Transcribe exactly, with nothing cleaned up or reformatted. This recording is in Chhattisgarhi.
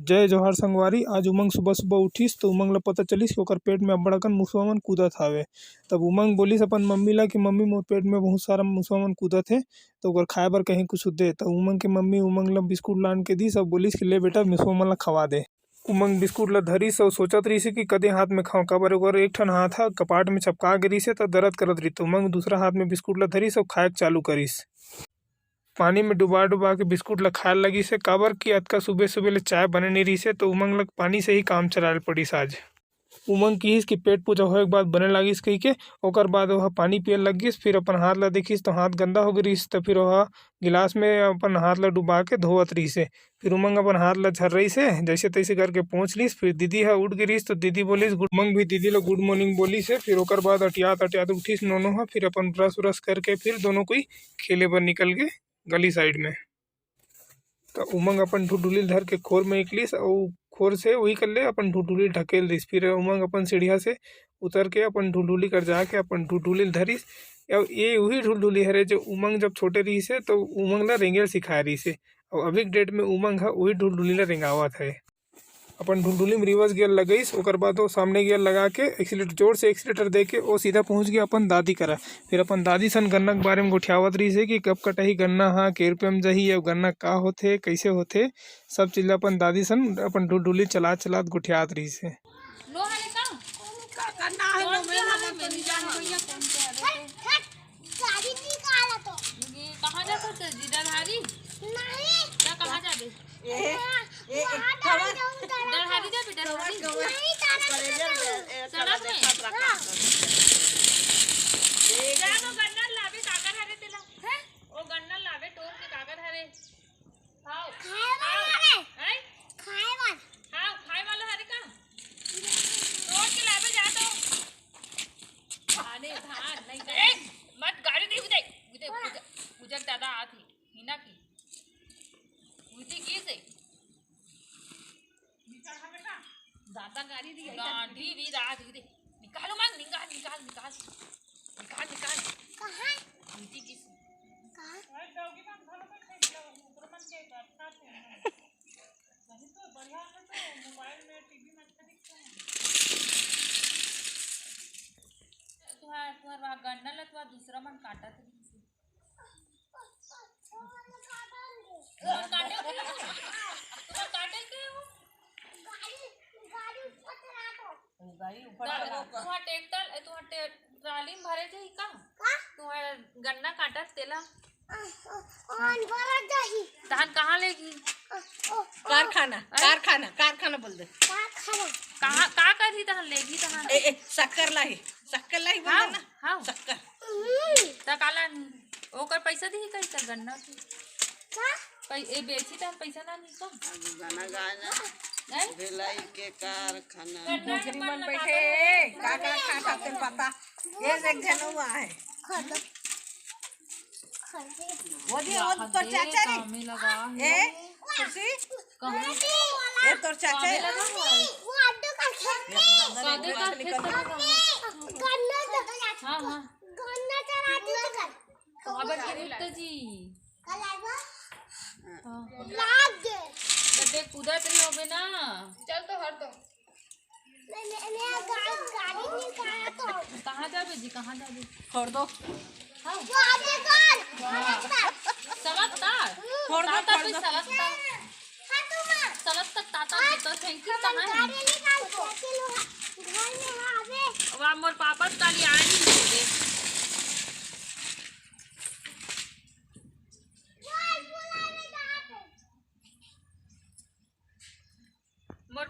जय जोहार संगवारी। आज उमंग सुबह सुबह उठिस त उमंग ल पता चलिस कि ओकर पेट में अब्बड़ अकन मुसवा मन कूदत हावे। तब उमंग बोलिस अपन मम्मी ला कि मम्मी, मोर पेट में बहुत सारा मुसवा मन कूदत हे, त ओकर खाए बर कहीं कुछ दे। त उमंग के मम्मी उमंग ला बिस्कुट लान के दिस अउ बोलिस कि ले बेटा, मुसवा मन ला खवा दे। उमंग बिस्कुट ला धरिस अउ सोचत रहिस कि कदे हाथ में खाओ, काबर ओकर एक ठन हाथ ह कपाट में चपका गे रहिस हे, त दर्द करत रहिस। त उमंग दूसरा हाथ में बिस्कुट ला धरिस अउ खाए के चालू करिस। पानी में डुबा-डुबा के बिस्कुट ल खाए लगिस हे, काबर कि अतका सुबह-सुबह ले चाय बने नइ रिहिस हे, त उमंग ल पानी से ही काम चलाए ल पड़िस आज। उमंग किहिस कि पेट पूजा होए के बाद बने लागिस कहिके। ओकर बाद ओह पानी पिए लग गिस, फिर अपन हाथ ल देखिस त हाथ गंदा हो गे रिहिस, त फिर ओह गिलास में अपन हाथ ल डुबा के धोवत रिहिस हे। फिर उमंग अपन हाथ ल झर्रइस हे, जइसे तइसे करके पोंछ लिस। फिर दीदी ह उठ गे रिहिस, त दीदी बोलिस, गुड, उमंग भी दीदी ल गुड मॉर्निंग बोलिस हे। फिर ओकर बाद अटियात अटियात उठिस नोनो ह, फिर अपन ब्रश उरश करके फिर दोनों कोई खेले बर निकल गे गली साइड में। त उमंग अपन ढुलढुली ल धर के खोर में निकलिस, अउ खोर से उही कर ले अपन ढुलढुली ल ढकेल दिस। फिर उमंग अपन सीढ़िया से उतर के अपन ढुलढुली कर जाके अपन ढुलढुली ल धरिस। अउ ये उही ढुलढुली हरे, जो उमंग जब छोटे रिहिस हे, त उमंग ल रेंगे ल सिखाए रिहिस हे। अउ अभी के डेट में उमंग ह उही ढुलढुली ल रेंगावत हे। अपन ढुलढुली में रिवर्स गियर लगइस, ओकर बाद वो सामने गियर लगा के एक्सीलेटर, जोर से एक्सीलेटर दे के वो सीधा पहुंच गया अपन दादी करा। फिर अपन दादी सन गन्ना के बारे में गोठियावत रहिस हे कि कब कटाही गन्ना ह, के रुपया में जाही, अब गन्ना का होथे, कइसे होथे, सब चीज ल अपन दादी सन अपन ढुलढुली चलात चलात गोठियात रहिस हे। लो हरे का? का करना है, कौन लो, के मैं हरे? ना मेरी जान भैया, कौन के हरे? हट, हट, गाड़ी निकाला तो। ये कहाँ जाता है? जीराधारी? नहीं। क्या, कहाँ जाबे? ए, ए, ए, यहाँ कवर। डाल दो, उधर डाल दो। डरहारी जाबे, डरहारी। Cover, cover. नहीं, तारा कवर, के ए, ए, सड़क कवर में? देखत रहा। हाँ। जा, वो गन्ना लाबे, काकर हरे तेला। हैं? वो गन्ना लाबे, टोर के काकर हरे। खाओ। खाए वाला रे। हैं? खाए वाला। हाँ, खाए वाला हरे का? तोड़ के लाबे जा तो। खाने धान नहीं खाए। ए, मत गाड़ी दे, उदे, उदे, उदे, उजर दादा आत ही, हिना की। उल्टी की से? निकल हा बेटा। दादा गाड़ी दी, ऐसा डांडी भी रात ही दे। निकालो मत, निकाल, निकाल, निकाल। निकाल, निकाल। कहाँ? उल्टी की से? कहाँ? अरे, डॉगी मन घलो में फेंक दिया, ओकरो मन के बरसात है। नहीं तो बढ़िया है तो मोबाइल में, टीवी में अच्छा दिखता है। तुम्हारा, तुम्हारा गन्ना ला तुम्हारा दूसरा मन काटा था। तुम्हारा काटे के हो? तुम्हारा काटे के हो? गाड़ी, गाड़ी ऊपर चला दो। गाड़ी ऊपर चला दो। तुम्हारा ट्रैक्टर, तुम्हारा ट्रैक्टर ट्राली में भरे जाही का? का? तुम्हार गन्ना काटत तेला। अ, अ, अन भरत जाही। धान कहाँ लेगी? अ, अ, अ। कारखाना, अरे। कारखाना, कारखाना बोल दे। कारखाना। कहाँ, का करही तहन लेगी तहन? ए, ए, शक्कर लाही, शक्कर लाही बोल हाँ, दे ना। हाँ। शक्कर। हम्म। त काला ओकर पैसा दिही कही त गन्ना के? का? पै-, ए, बेची त पैसा ना नी का? अब गाना गाना। हैं? भिलाई के कारखाना। गन्ना नौकरी मन बैठे, ए, का, का, का, का, तेल पता। ये देख, धनुआ है। वो दे, वो तोर चाचा रे। ए, खुशी। ये तोर चाचा है। वो आटो का खेत में। गन्ना चराती तो कर। काबर गिरी तो जी? लाग दे। बदे कूदत रही होबे ना। चल तो हट दो। मैं, मैं, मैं गा-, गाड़ी निकाला तो। कहाँ जाबे जी, कहाँ जाबे? छोड़ दो। हाँ। वो आगे कर। सड़क तार। सड़क तार। हम्म। छोड़ दो, तार छोड़ पे दो। सड़क तार। हाँ, तो माँ। सड़क तक ताता हाँ, जी तो थैंक यू हम कहाँ है? गाड़ी निकाल के चलो, घर में आवे। वाह, मोर पापा काली आ